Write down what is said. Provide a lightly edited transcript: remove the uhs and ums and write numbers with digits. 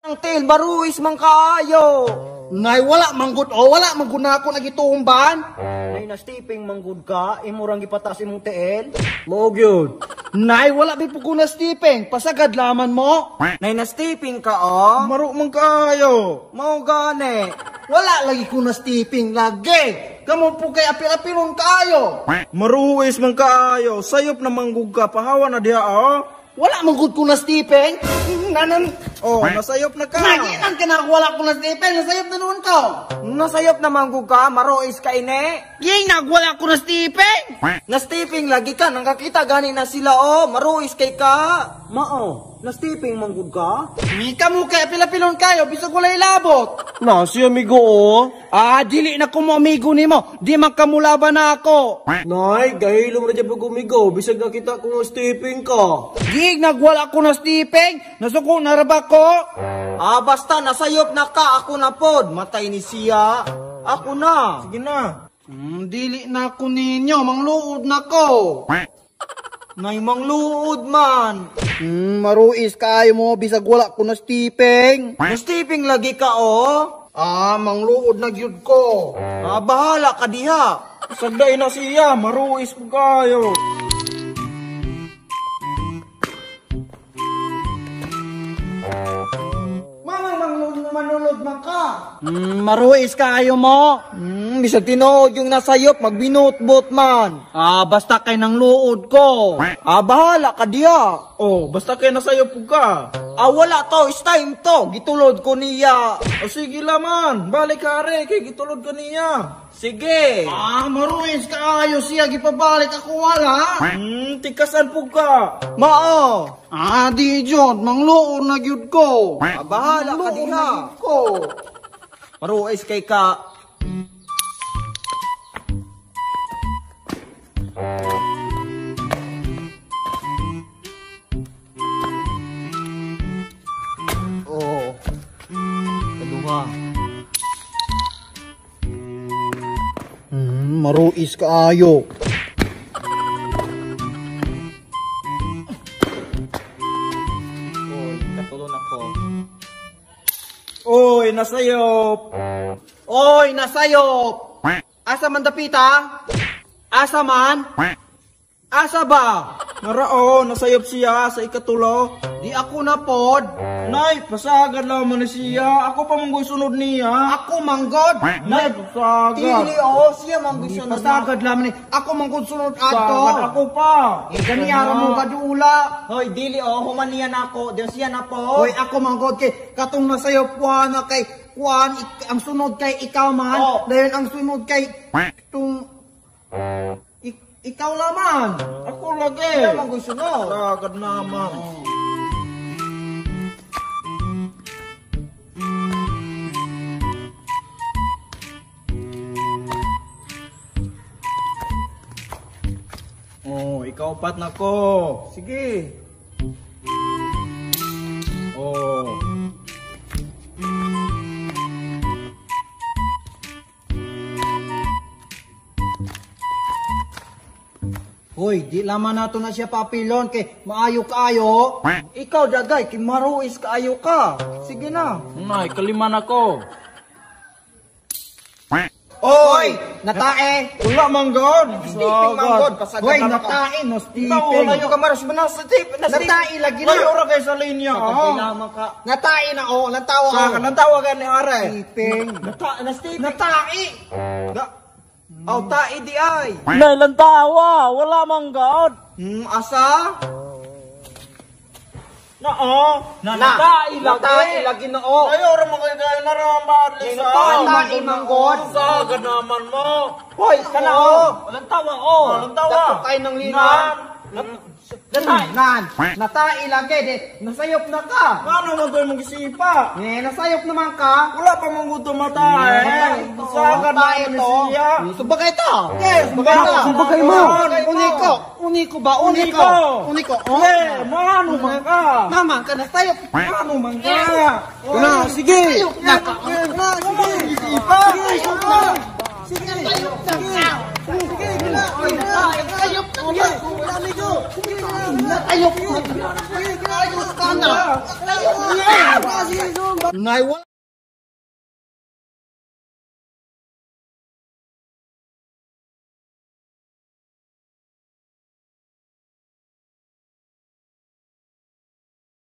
Ang til, maruis man kaayo. Nay, wala manggod o, wala manggod na ako nagitumban. Nay, na-stepping manggod ka, imurang gipataas imong tiil. Mao gyud. Nay, wala bi ko na stepping, pasagad laman mo. Nay, na-stepping ka o. Maro man kaayo. Mao gani. Wala lagi ko na stepping lagi. Kamo po kay apil-apilon kaayo. Maruis man kaayo, sayop na manggug ka, pahawa na diha o. Wala manggod ko na stepping. Nanan. Oh, nasayop na ka. Naginan ka na wala ko na stepping, nasayop na noon ka. Nasayop na manggug ka, maruis ka ini. Yay, nagwala ko na stepping. Na-stepping lagi ka, nang kakita gani na sila o, maruis kay ka. Mao, na-stepping manggug ka? Ni ka mo kay apil-apilon kayo, bisag walay labot. Na si amigo o. Ah, dili na ko mo amigo nimo. Di man kamulaban na ako. Nay, gahilom ra jud pag umigo bisag nakita ko nga stepping ka. Gig, nagwala ko na stepping. Nasuko na ra ba ko? Ah, basta nasayop na ka, ako na pod. Matay ni siya. Ako na. Sige na. Dili na ako ninyo, mangluod na ko. Nay, mangluod man. Maruis kaayo mo, bisag wala ko na stepping. Na-stepping lagi ka o. Ah, mangluod na gyud ko. Ah, bahala ka diha. Sagday na siya, maruis po kayo. Mamang mangluod manulod man ka. Maruis kaayo mo. Bisag tinuod yung nasayop, magbinutbot man. Ah, basta kay nang luod ko. Ah, bahala ka diha. Oh, basta kay nasayop po ka. Ah, wala to, it's time to. Gitulod ko niya. O sige laman, balik ka are, kay gitulod ka niya. Sige. Ah, maruis kaayo siya, gipabalik ako wala. Tikasan po ka. Mao. Ah, di jud, mangluod na gyud ko. Ah, bahala ka Mangluod na diha. gyud ko. Maruis kay ka. Oh. Kaduha. Maruis kaayo. Oy, katulon ako. Oy, nasayop. Oy, nasayop. Asa man dapita? Asa man? Asa ba? Narao, nasayop siya sa ikatulo. Di ako na pod. Nay, pasagad lamang ni siya. Ako pa manggoy sunod niya. Ako manggod. Nay, pasagad. Dili oh, siya manggoy sunod. Pasagad lamang ni. Ako manggod sunod ato. Pasagad ako pa. Eh, ganiara mo kadula. Hoy, dili oh, human niya nako. Diyan siya na po. Hoy, ako manggod kay katong nasayop kuan na kay kuan ang sunod kay ikaw man. Oh. Dayon ang sunod kay tung ikaw laman. Ako lagi. Siya manggoy sunod. Pasagad naman. Oh, ikaw pat na ko. Sige. Oh. Hoy, di laman nato na siya papilon kay maayo kaayo. Ikaw dagay kay maruis kaayo ka. Sige na. Nay, kalima na ko. Oy, natae. Wala man god. Stepping manggod, pasagad Hoy, na ka. natae no stepping. Layo ka maros man sa tip, na step. Natae lagi na. Layo ra kay sa linya. Oh. Naman ka. Natae na oh, lantawa Sa oh. kanang tawagan ni Are. Stepping. Nata na stepping. Natae. Aw tae di ay. Nay, lantawa. Wala man god. Asa? Nao. Natae lagi. Natae lagi na oh. Layo ra man kay kay naramad lisa. Natae manggod. Sagad naman mo. Hoy, kana oh. Walang tawa oh. Walang tawa. Dato kay ng lina. Natae. Nan. Natae lagi de. Nasayop na ka. Ngano man ko'y magisipa? Eh, nasayop naman ka. Wala pa mong gutom matae. Sagad Natae naman ni to. siya. Subagay to. Yes, Subagay to. Subagay mo. Uniko. Uniko ba? Uniko. Uniko. Oh. Eh, mano man ka? Mama ka nasayop. Mano man ka? Na, sige. Nasayop na ka. Na, sige. Isipa. Sige, nasayop na ka. Sige, nasayop na ka. Nasayop na ka. Ayos ka na. Nasayop na. Nay, wala.